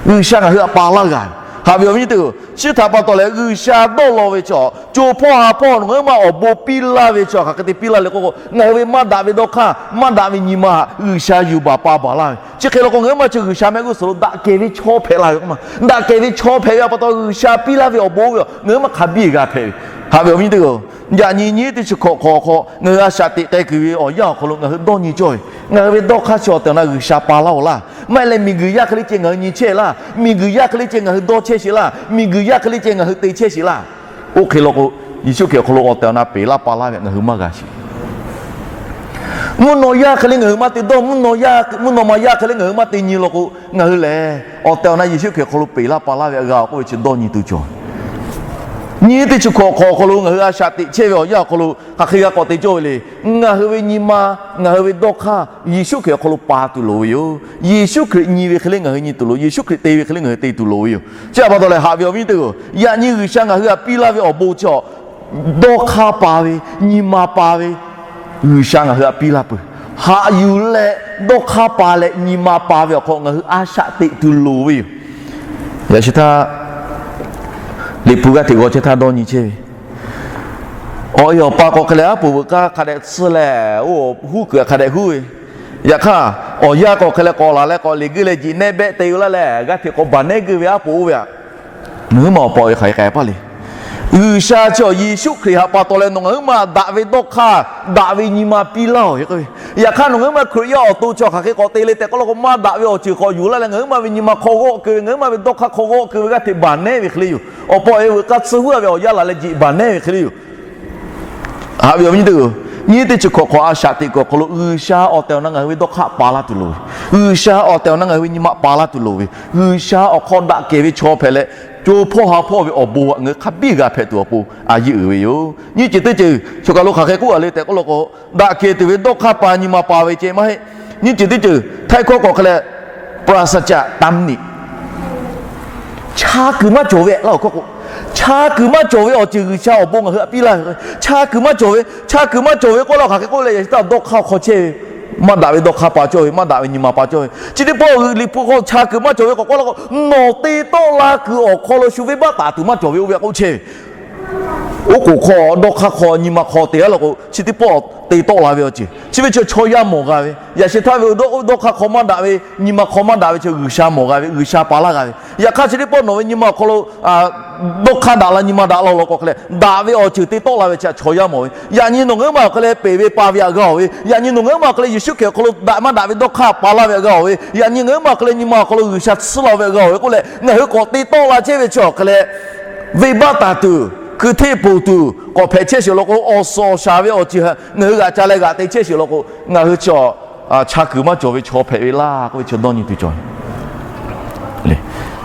G'uiˬsha ngaˬ hui aꞈ pa laˇ g'a ve. Haꞈ ve awˬ viˉ nyi teˇ-oˬ, chi htaꞈ pa taw leh G'uiˬsha dawˇ law ve chaw, co hpawˇ ha hpawˇ nawˬ ngaˬ hui maˇ awˬ bon piˇ laˇ ve chaw hk'aˬ hk'e te piˇ laˇ le k'oˆ k'o, ngaˬ hui ve maˇ daꞈ ve dawˇ hk'aˇ, maˇ daꞈ ve nyi ma htaꞈ G'uiˬsha yuˬ baˬ pa baˬ laˇ ve. Chi hk'e law k'o ngaˬ hui maˇ chi G'uiˬsha mehˆ g'uˇ suhˍ lo daꞈ kehˬ ve chaw hpehꞈ la ve k'o maˇ, daꞈ kehˬ ve chaw hpehꞈ ve aꞈ pa taw G'uiˬsha piˇ laˇ ve awˬ bon oˇ ve ngaˬ hui maˇ hk'a biˇ g'a hpehꞈ ve. Haꞈ ve awˬ viˉ nyi teˇ-oˬ, yaꞈ nyi nyi teˇ chi hk'awꞈ hk'awꞈ hk'aw ngaˬ hui a shaꞈ teꞈ k'ai kuiˬ ve awˬ yanˇ awˬ hk'aw lo ngaˬ hui dawˇ nyi cawˇ ve, ngaˬ hui ve dawˇ hk'aˇ chi awˬ tehˬ awˬ na G'uiˬsha pa laˇ-oˬ laˇ. Maˇ heˆ leh miˬguiˬ yaˇ hk'e le ceh ngaˬ hui nyi chehˇ laˇ. Miˬguiˬ yaˇ hk'e le ceh ngaˬ hui dawˇ chehˇ sheˍ laˇ. Miˬguiˬ yaˇ hk'e le ceh ngaˬ hui te chehˇ sheˍ laˇ. Oˇ hk'e law k'o, Yeˍsuˆ Hkriꞈ awˬ hk'aw lo awˬ tehˬ awˬ na peꞈ laˇ pa laˇ ve htaꞈ ngaˬ hui maˇ g'a sheˍ. Mvuhˇ naw yaˇ hk'e le ngaˬ hui maˇ te dawˇ, mvuhˇ naw ma yaˇ hk'e le ngaˬ hui maˇ te nyi law k'o, ngaˬ hui lehˬ awˬ tehˬ awˬ na Yeˍsuˆ Hkriꞈ awˬ hk'aw lo peꞈ laˇ pa laˇ ve htaꞈ g'a k'oˆ ve chi dawˇ nyi tuˬ cawˬ. Nyi teˇ chi hkawꞈ hk'awꞈ awˬ hk'aw lo ngaˬ hui a shaꞈ teꞈ chehˇ ve awˬ yanˇ awˬ hk'aw lo hk'aˬ hk'e g'a k'awꞈ te cawˇ ve le. Ngaˬ hui ve nyi ma, ngaˬ hui ve dawˇ hk'aˇ Yeˍsuˆ Hkriꞈ awˬ hk'aw lo pa tuˬ loˍ ve yoˬ. Yeˍsuˆ Hkriꞈ nyi ve hk'e le ngaˬ hui nyi tuˬ loˍ. Yeˍsuˆ Hkriꞈ te ve hk'e le ngaˬ hui te tuˬ loˍ ve yoˬ. Chi htaꞈ pa taw leh haꞈ ve awˬ viˉ nyi teˇ hpaˍ-oˬ, yaꞈ nyi G'uiˬsha ngaˬ hui htaꞈ piˇ laˇ ve awˬ bon chi a dawˇ hk'aˇ pa ve, nyi ma pa ve, G'uiˬsha ngaˬ hui htaꞈ piˇ laˇ peuˬ. Haꞈ yuˬ leh dawˇ hk'aˇ pa leh nyi ma pa ve awˬ hk'aw ngaˬ hui a shaꞈ teꞈ tuˬ loˍ ve yoˬ. Yaꞈ shi htaˇ, Liꞈ hpu g'aˇ hteꞈ g'aw chehˇ htaˇ dawˇ nyi chehˇ ve, awˬ e awˬ pa k'awꞈ hk'e leh aˉ poꞈ veuꞈ k'aˇ hk'a dehꞈ tsuhˇ leh, oˇ huˉ kuiˬ hk'a dehꞈ huˉ ve, yaꞈ hk'aˇ awˬ yanˇ k'awꞈ hk'e leh k'awꞈ laˬ leh k'awꞈ liꞈ guiˇ leh jiꞈ nehˇ behˆ te ve laˇ leh g'aˇ hteꞈ k'awꞈ baˬ nehˉ guiˇ ve aˉ poꞈ oˇ ve aꞈ, ngaˬ huiˉ ma awˬ pa awˬ e hk'aˬ hk'e k'ai paˇ le. G'uiˬsha chi awˬ Yeˍsuˆ Hkriꞈ htaꞈ pa taw leh nawˬ ngaˬ huiˉ ma daꞈ ve dawˇ hk'aˇ, daꞈ ve nyi ma piˇ laˇ-oˬ ve k'o, yaꞈ hk'aˇ nawˬ ngaˬ huiˉ ma Hkriꞈ yaˇ awˬ to chi hk'aˬ hk'e k'awꞈ te le tehꞈ k'oˆ law k'o, maˇ daꞈ ve awˬ ceuˬ k'awꞈ yuˬ laˇ leh ngaˬ huiˉ ma ve nyi ma hk'aw g'awˆ keu ve, ngaˬ huiˉ ma ve dawˇ hk'aˇ hk'aw g'awˆ keu ve g'aˇ hteꞈ baˬ nehˉ ve hk'e le yoˬ. Awˬ pa awˬ e veuꞈ k'aˇ tsuhˇ huˉ-a ve awˬ yanˇ laˬ leh jiꞈ baˬ nehˉ ve hk'e le yoˬ. Haꞈ ve awˬ viˉ nyi teˇ hpaˍ-oˬ, nyi teˇ chi hkawꞈ hk'awꞈ a shaꞈ teꞈ kuiˬ awˬ hk'aw lo G'uiˬsha awˬ tehˬ awˬ na ngaˬ hui ve dawˇ hk'aˇ pa laˇ tuˬ loˍ ve, G'uiˬsha awˬ tehˬ awˬ na ngaˬ hui ve nyi ma pa laˇ tuˬ loˍ ve, G'uiˬsha awˬ hk'aw daꞈ kehˬ ve chaw hpehꞈ leh, co hpawˇ ha hpawˇ ve awˬ bon htaꞈ ngaˬ hui hk'a biˇ g'a hpehꞈ tuˬ awˬ pon a yeˇ uiˍ ve yoˬ. Nyi ceuˬ teˇ ceuˬ chaw kaˬ lo hk'aˬ hk'e k'oˆ a le tehꞈ k'oˆ law k'o, daꞈ kehˬ tuˬ ve dawˇ hk'aˇ pa nyi ma pa ve ceh maˇ heˆ. Nyi ceuˬ teˇ ceuˬ htaiˇ hkawˇ k'awꞈ hk'e leh ปราศจากตำหนิ Cha kuiˬ maˇ cawˬ ve laˇ-oˬ hkawˇ k'o, cha kuiˬ maˇ cawˬ ve awˬ ceuˬ G'uiˬsha awˬ bon ngaˬ hui htaꞈ piˇ laˇ ve. Cha kuiˬ maˇ cawˬ ve, cha kuiˬ maˇ cawˬ ve k'oˆ laˇ hk'aˬ hk'e k'oˆ leh yaꞈ shi htaˇ dawˇ hk'aˇ hk'aw chehˇ ve, maˇ daꞈ ve dawˇ hk'aˇ pa cawˇ ve, maˇ daꞈ ve nyi ma pa cawˇ ve. Chi teˇ pawˆ Liꞈ hpu hk'aw cha kuiˬ maˇ cawˬ ve k'awꞈ k'oˆ laˇ k'o, nawˬ te tawˆ la kuiˬ awˬ hk'aw lo shu venˇbaˆ taˍ tuˬ maˇ cawˬ ve oˇ ve htaꞈ k'oˆ chehˇ ve. Oˉ k'oˍ hk'aw dawˇ hk'aˇ hk'aw nyi ma hk'aw te-a law k'o, chi teˇ pawˆ te tawˆ la ve awˬ ceuˬ chi ve chi chaw yaˇ mawˬ g'a ve. Yaꞈ shi htaˇ ve dawˇ hk'aˇ hk'aw maˇ daꞈ ve, nyi ma hk'aw maˇ daꞈ ve chi G'uiˬsha mawˬ g'a ve, G'uiˬsha pa laˇ g'a ve. Yaꞈ hk'aˇ chi teˇ pawˆ nawˬ ve nyi ma awˬ hk'aw lo dawˇ hk'aˇ daꞈ la nyi ma daꞈ la law k'o hk'e leh daꞈ ve awˬ ceuˬ te tawˆ la ve chi chaw yaˇ mawˬ ve. Yaꞈ nyi nawˬ ngaˬ huiˉ ma awˬ hk'e leh peˬ ve pa ve htaꞈ g'a-oˬ ve, yaꞈ nyi nawˬ ngaˬ huiˉ ma awˬ hk'e leh Yeˍsuˆ Hkriꞈ awˬ hk'aw lo daꞈ maˇ daꞈ ve dawˇ hk'aˇ pa laˇ ve htaꞈ g'a-oˬ ve, yaꞈ nyi ngaˬ huiˉ ma awˬ hk'e leh nyi ma awˬ hk'aw lo G'uiˬsha tsuhˇ la ve htaꞈ g'a-oˬ ve k'oˆ leh, ngaˬ hui k'awꞈ te tawˆ la chehˇ ve chi awˬ hk'e leh, venˇbaˆ taˍ tuˬ, hkui hteˆ poˬ tuˬ k'awꞈ hpehꞈ chehˇ sheˍ law k'o, awˬ suhˍ awˬ shaˍ ve awˬ ceuˬ htaꞈ ngaˬ hui g'aꞈ ca leh g'aꞈ te chehˇ sheˍ law k'o, ngaˬ hui chi a, cha kuiˬ maˇ cawˬ ve chaw hpehꞈ ve laˇ k'oˆ ve chi dawˇ nyi tuˬ cawˬ ve.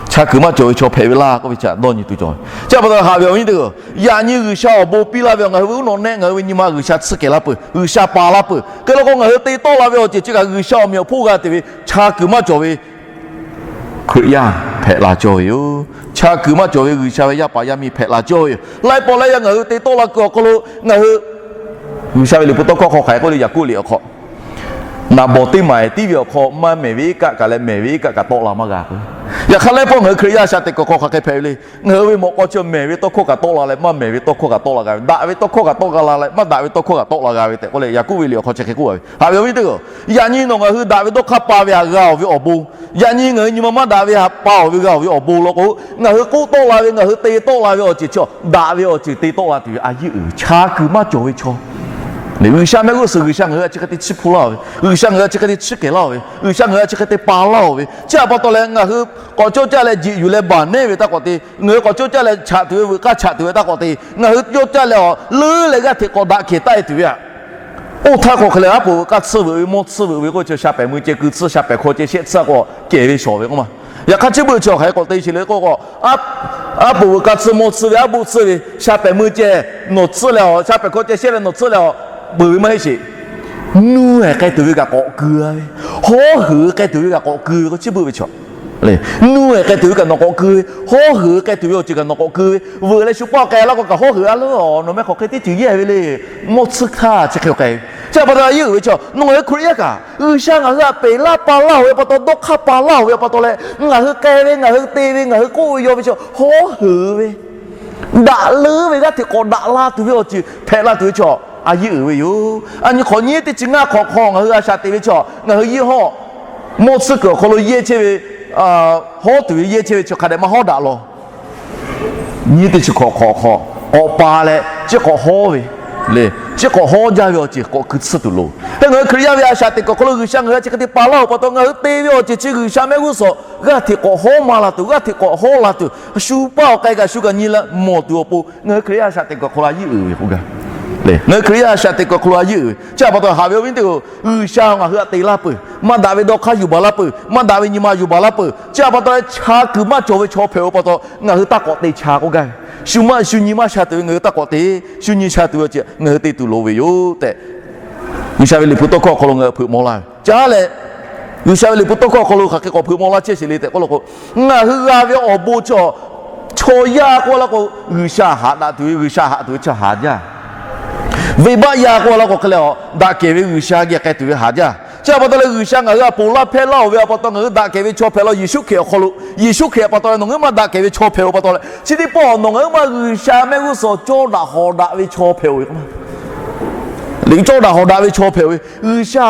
Cha kuiˬ maˇ cawˬ ve chaw hpehꞈ ve laˇ k'oˆ ve chi dawˇ nyi tuˬ cawˬ ve. Chi pa taw haꞈ ve awˬ viˉ nyi teˇ hpaˍ-oˬ, yaꞈ nyi G'uiˬsha awˬ bon piˇ laˇ ve ngaˬ hui ve uˉ nawꞈ nehˆ ngaˬ hui ve nyi ma G'uiˬsha tsuhˇ kehˬ laˇ peuˬ, G'uiˬsha pa laˇ peuˬ. Hk'e law k'o ngaˬ hui te tawˆ la ve awˬ ceuˬ chi kaꞈ G'uiˬsha awˬ meꞈ awˬ hponˇ g'a te ve cha kuiˬ maˇ cawˬ ve Hkriꞈ yaˇ hpehꞈ la cawˇ ve yoˬ. Cha kuiˬ maˇ cawˬ ve G'uiˬsha ve yaˇ paˍ yaˇ miˇ hpehꞈ la cawˇ ve yoˬ. Laiˉ pawˆ laiˉ yaˇ ngaˬ hui te tawˆ la kuiˬ awˬ hk'aw lo ngaˬ hui G'uiˬsha ve liꞈ hpu tawˇ hkawˇ hk'aw hk'aˬ hk'e k'oˆ le, Yaˍkoˆ liꞈ awˬ hk'aw, naˍ bawˍ teˇ maˍ tiˉ ve awˬ hk'aw maˇ mehˬ ve iˉ kaˆ kaꞈ leh mehˬ ve iˉ kaˆ kaꞈ tawˆ la maˇ g'a k'o, yaꞈ hk'aˇ laiˉ pawˆ ngaˬ hui Hkriꞈ yaˇ shaꞈ teꞈ kuiˬ hk'aw hk'aˬ hk'e hpehꞈ ve le. Ngaˬ hui ve mawꞈ k'aw chi mehˬ ve tawˇ hkawˇ kaꞈ tawˆ la leh maˇ mehˬ ve tawˇ hkawˇ kaꞈ tawˆ la g'a ve, daꞈ ve tawˇ hkawˇ kaꞈ tawˆ la leh maˇ daꞈ ve tawˇ hkawˇ kaꞈ tawˆ la g'a ve tehꞈ k'oˆ leh Yaˍkoˆ ve liꞈ awˬ hk'aw chi hk'e k'oˆ ve. Haꞈ ve awˬ viˉ teˇ hpaˍ-oˬ, yaꞈ nyi nawˬ ngaˬ hui daꞈ ve dawˇ hk'aˇ pa ve htaꞈ g'a-oˬ ve awˬ bon, yaꞈ nyi ngaˬ hui nyi ma maˇ daꞈ ve htaꞈ pa-oˬ ve g'a-oˬ ve awˬ bon law k'o, ngaˬ hui k'oˆ tawˆ la ve, ngaˬ hui te tawˆ la ve awˬ ceuˬ chi daꞈ ve awˬ ceuˬ te tawˆ la tuˬ ve a yeˇ uiˍ ve cha kuiˬ maˇ cawˬ ve chaw, G'uiˬsha mehˆ g'uˇ suhˍ G'uiˬsha ngaˬ hui htaꞈ chi hk'e te chiˇ hpu laˇ-oˬ ve, G'uiˬsha ngaˬ hui htaꞈ chi hk'e te chiˇ kehˬ laˇ-oˬ ve, G'uiˬsha ngaˬ hui htaꞈ chi hk'e te pa laˇ-oˬ ve, chi htaꞈ pa taw leh ngaˬ hui k'awꞈ cawˇ caˇ leh jiꞈ yuˬ leh baˬ nehˉ ve htaˇ k'awꞈ te, ngaˬ hui k'awꞈ cawˇ caˇ leh chaꞈ tuˬ ve veuꞈ k'aˇ chaꞈ tuˬ ve htaˇ k'awꞈ te, ngaˬ hui cawˇ caˇ leh awˬ leuˉ leh g'aˇ hteꞈ k'awꞈ daꞈ kehˬ taˆ-e tuˬ ve aꞈ. Oˇ htaˇ k'awꞈ hk'e leh aˉ poꞈ veuꞈ k'aˇ tsuhˇ veuꞈ ve mawˇ tsuhˇ veuꞈ ve k'oˆ ve chi sha pehˍ mui ceh keu tsuhˇ sha pehˍ hk'aw ceh shehˆ tsuhˇ k'awꞈ kehˬ ve shawˍ ve k'oˆ ma. Yaꞈ hk'aˇ chi beuꞈ chi awˬ hk'aˬ hk'e k'awꞈ te sheˍ le k'oˆ k'o, aˉ poꞈ veuꞈ k'aˇ tsuhˇ mawˇ tsuhˇ ve aˉ poꞈ tsuhˇ ve sha pehˍ mui ceh nawˬ tsuhˇ leh awˬ sha pehˍ hk'aw ceh shehˆ leh nawˬ tsuhˇ leh awˬ peuˬ ve maˇ heˆ sheˍ. Nuˇ ehˍ k'ai tuˬ ve kaꞈ k'awꞈ keu-a ve, hawˉ heuˬ k'ai tuˬ ve kaꞈ k'awꞈ keu ve k'o chi beuꞈ ve chi Nuˇ ehˍ k'ai tuˬ ve kaꞈ nawˬ k'awꞈ keu ve, hawˉ heuˬ k'ai tuˬ ve awˬ ceuˬ kaꞈ nawˬ k'awꞈ keu ve, veuꞈ leh shu paˆ k'ai laˇ k'o kaꞈ hawˉ heuˬ a leuˉ-oˬ, nawˬ mehˆ hk'aˬ hk'e teˇ ceuˬ yehˇ ve le, mawˇ tsuhˇ htaˇ chi hk'e k'ai ve. Chi pa taw a yeˇ uiˍ ve chi, nawˬ ngaˬ hui Hkriꞈ yaˇ kaꞈ G'uiˬsha ngaˬ hui htaꞈ peˬ laˇ pa laˇ-oˬ ve pa taw, dawˇ hk'aˇ pa laˇ-oˬ ve pa taw leh, ngaˬ hui k'ai ve, ngaˬ hui te ve, ngaˬ hui k'oˆ ve yaw ve chi hawˉ heuˬ ve, daꞈ leuˉ ve g'aˇ hteꞈ k'awꞈ daꞈ la tuˬ ve awˬ ceuˬ hpehꞈ la tuˬ ve chi a yeˇ uiˍ ve yoˬ. A nyi hk'awꞈ nyi teˇ chi ngaˇ hk'awꞈ hk'aw ngaˬ hui a shaꞈ teꞈ ve chi, ngaˬ hui yehˇ hawˉ mawˇ tsuhˇ kuiˬ awˬ hk'aw lo yehˇ chehˇ ve, hawˉ tuˬ ve yehˇ chehˇ ve chi hk'a dehꞈ maˇ hawˉ daꞈ law. Nyi teˇ chi hk'awꞈ hk'awꞈ hk'aw k'awꞈ pa leh chi k'awꞈ hawˉ ve, le, chi k'awꞈ hawˉ jaˇ ve awˬ ceuˬ k'awꞈ keu tsuhˇ tuˬ loˍ. Hk'e ngaˬ hui Hkriꞈ yaˇ ve a shaꞈ teꞈ kuiˬ awˬ hk'aw lo G'uiˬsha ngaˬ hui a chi hk'e te pa laˇ-oˬ pa taw, ngaˬ hui te ve awˬ ceuˬ chi G'uiˬsha mehˆ g'uˇ suhˍ g'aˇ hteꞈ k'awꞈ hawˉ maˇ la tuˬ, g'aˇ hteꞈ k'awꞈ hawˉ la tuˬ, shu paˇ awˬ k'ai kaꞈ shu kaꞈ nyi leh mawˬ tuˬ awˬ pon ngaˬ hui Hkriꞈ yaˇ a shaꞈ teꞈ kuiˬ awˬ hk'aw lo a yeˇ uiˍ ve k'o gaˇ. Ngaˬ hui Hkriꞈ yaˇ a shaꞈ teꞈ kuiˬ awˬ hk'aw lo a yeˇ uiˍ ve chi htaꞈ pa taw, haꞈ ve awˬ viˉ teˇ-oˬ, G'uiˬsha ngaˬ hui htaꞈ te laˇ peuˬ, maˇ daꞈ ve dawˇ hk'aˇ yuˬ baˬ laˇ peuˬ, maˇ daꞈ ve nyi ma yuˬ baˬ laˇ peuˬ. Chi htaꞈ pa taw leh, cha kuiˬ maˇ cawˬ ve chaw hpehꞈ-oˬ pa taw, ngaˬ hui taˇ k'awꞈ te cha k'oˆ gaˇ ve. Shu maˇ shu nyi maˇ sha tuˬ ve ngaˬ hui taˇ k'awꞈ te, shu nyi sha tuˬ ve awˬ ceuˬ ngaˬ hui te tuˬ loˍ ve yoˬ tehꞈ, G'uiˬsha ve liꞈ hpu tawˇ hkawˇ awˬ hk'aw lo ngaˬ hui hpeuꞈ maw laˇ ve. Caˇ leh, G'uiˬsha ve liꞈ hpu tawˇ hkawˇ awˬ hk'aw lo hk'aˬ hk'e k'awꞈ hpeuꞈ maw laˇ chehˇ sheˍ le tehꞈ k'oˆ law k'o, ngaˬ hui g'a ve awˬ bon chi, chaw yaˇ k'oˆ laˇ k'o, G'uiˬsha haꞈ daꞈ tuˬ ve, G'uiˬsha haꞈ tuˬ ve chi haˍ jaˇ. Venˇbaˆ yaˇ k'oˆ laˇ k'o hk'e leh, daꞈ kehˬ ve G'uiˬsha geh k'ai tuˬ ve haˍ jaˇ. Chi htaꞈ pa taw leh, G'uiˬsha ngaˬ hui htaꞈ ponˬ laˇ hpehˇ laˇ-oˬ ve htaꞈ pa taw, ngaˬ hui daꞈ kehˬ ve chaw hpehꞈ law. Yeˍsuˆ Hkriꞈ awˬ hk'aw lo, Yeˍsuˆ Hkriꞈ htaꞈ pa taw leh nawˬ ngaˬ hui maˇ daꞈ kehˬ ve chaw hpehꞈ-oˬ pa taw leh, chi teˇ pawˆ nawˬ ngaˬ hui maˇ G'uiˬsha mehˆ g'uˇ suhˍ cawˇ daꞈ hawˍ daꞈ ve chaw hpehꞈ-oˬ ve k'o, cawˇ daꞈ hawˍ daꞈ ve chaw hpehꞈ-oˬ ve, G'uiˬsha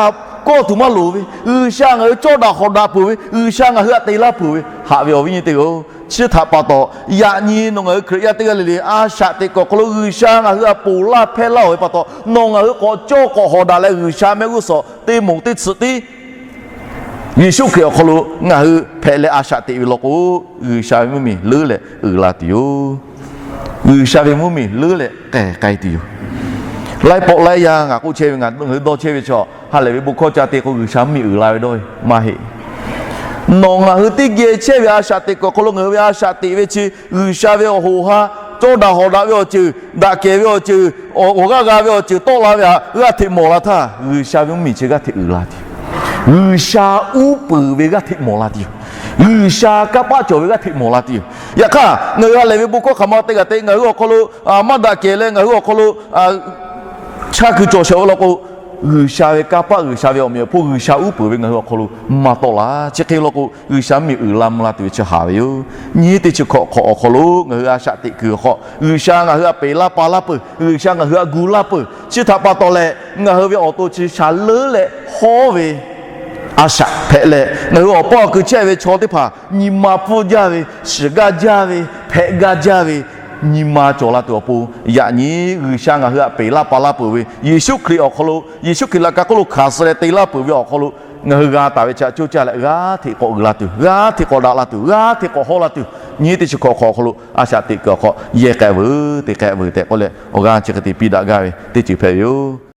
kawˆ tuˬ maˇ loˍ ve, G'uiˬsha ngaˬ hui cawˇ daꞈ hawˍ daꞈ peuˬ ve, G'uiˬsha ngaˬ hui htaꞈ te laˇ peuˬ ve, haꞈ ve awˬ viˉ nyi teˇ-oˬ. Chi htaꞈ pa taw, yaꞈ nyi nawˬ ngaˬ hui Hkriꞈ yaˇ teˇ g'aˇ le le a shaꞈ teꞈ kuiˬ awˬ hk'aw lo G'uiˬsha ngaˬ hui htaꞈ ponˬ laˇ hpehˇ laˇ-oˬ ve pa taw, nawˬ ngaˬ hui k'awꞈ cawˇ k'awꞈ hawˍ daꞈ leh G'uiˬsha mehˆ g'uˇ suhˍ teˇ moˍ teˇ tsuhꞈ tiˉ Yeˍsuˆ Hkriꞈ awˬ hk'aw lo ngaˬ hui hpehꞈ leh a shaꞈ teꞈ ve law k'o, G'uiˬsha ve mvuhˇmiˬ leuˉ leh uiˍ la tuˬ yoˬ. G'uiˬsha ve mvuhˇmiˬ leuˉ leh k'ehˬ k'ai tuˬ yoˬ. Laiˉ pawˆ laiˉ yaˇ ngaˬ k'oˆ chehˇ ve, ngaˬ hui dawˇ chehˇ ve chaw ha lehˬ ve bon hkawˇ ca te k'o, G'uiˬsha mvuhˇmiˬ uiˍ la ve dawˇ ve maˇ heˆ. Nawˬ ngaˬ hui teˇ geh chehˇ ve a shaꞈ teꞈ kuiˬ awˬ hk'aw lo ngaˬ hui ve a shaꞈ teꞈ ve chi G'uiˬsha ve awˬ hoꞈ ha, cawˇ daꞈ hawˍ daꞈ ve awˬ ceuˬ, daꞈ kehˬ ve awˬ ceuˬ, awˬ g'aˇ g'a ve awˬ ceuˬ tawˆ la ve htaꞈ g'aˇ hteꞈ mawˬ la htaˇ, G'uiˬsha ve mvuhˇmiˬ chi g'aˇ hteꞈ uiˍ la tuˬ, G'uiˬsha uˉ peunˍ ve g'aˇ hteꞈ mawˬ la tuˬ yoˬ. G'uiˬsha kanˇ paˆ cawˬ ve g'aˇ hteꞈ mawˬ la tuˬ yoˬ. Yaꞈ hk'aˇ, ngaˬ hui ha lehˬ ve bon hkawˇ hk'aˬ ma te kaꞈ te, ngaˬ hui awˬ hk'aw lo maˇ daꞈ kehˬ leh ngaˬ hui awˬ hk'aw lo chaˇ kuiˬ cawˬ shawˍ ve law k'o, G'uiˬsha ve kanˇ paˆ, G'uiˬsha ve awˬ meꞈ awˬ hponˇ, G'uiˬsha uˉ peunˍ ve ngaˬ hui awˬ hk'aw lo maˇ tawˆ la. Chi hk'e law k'o, G'uiˬsha mvuhˇmiˬ uiˍ la mvuh la tuˬ ve chi haꞈ ve yoˬ. Nyi teˇ chi hkawꞈ hk'awꞈ awˬ hk'aw lo ngaˬ hui a shaꞈ teꞈ kuiˬ awˬ hk'aw, G'uiˬsha ngaˬ hui htaꞈ peꞈ laˇ pa laˇ peuˬ, G'uiˬsha ngaˬ hui htaꞈ gu laˇ peuˬ. Chi htaꞈ pa taw leh, ngaˬ hui ve awˬ to chi shaˍ leuˉ leh hawˉ ve a shaꞈ hpehꞈ leh, ngaˬ hui awˬ paˇ awˬ kui chehˇ ve chaw teˇ hpaˍ nyi ma pfuhˇ jaˇ ve, shiˍ gaˇ jaˇ ve, hpehꞈ gaˇ jaˇ ve nyi ma cawˬ la tuˬ awˬ pon, yaꞈ nyi G'uiˬsha ngaˬ hui htaꞈ peꞈ laˇ pa laˇ peuˬ ve, Yeˍsuˆ Hkriꞈ awˬ hk'aw lo, Yeˍsuˆ Hkriꞈ laꞈ ka hk'oˆ lo hkanˍ suh leh te laˇ peuˬ ve awˬ hk'aw lo, ngaˬ hui g'a taˍ ve chi htaꞈ coˇ caˇ leh g'aˇ hteꞈ k'awꞈ uiˍ la tuˬ, g'aˇ hteꞈ k'awꞈ daꞈ la tuˬ, g'aˇ hteꞈ k'awꞈ hawˉ la tuˬ, nyi teˇ chi hkawꞈ hk'awꞈ awˬ hk'aw lo a shaꞈ teꞈ kuiˬ awˬ hk'aw yehˇ k'ai veuˬ te k'ai veuˬ tehꞈ k'oˆ leh, awˬ g'aˇ chi hk'e te piˇ daꞈ gaˇ ve teˇ ceuˬ hpehꞈ ve yoˬ.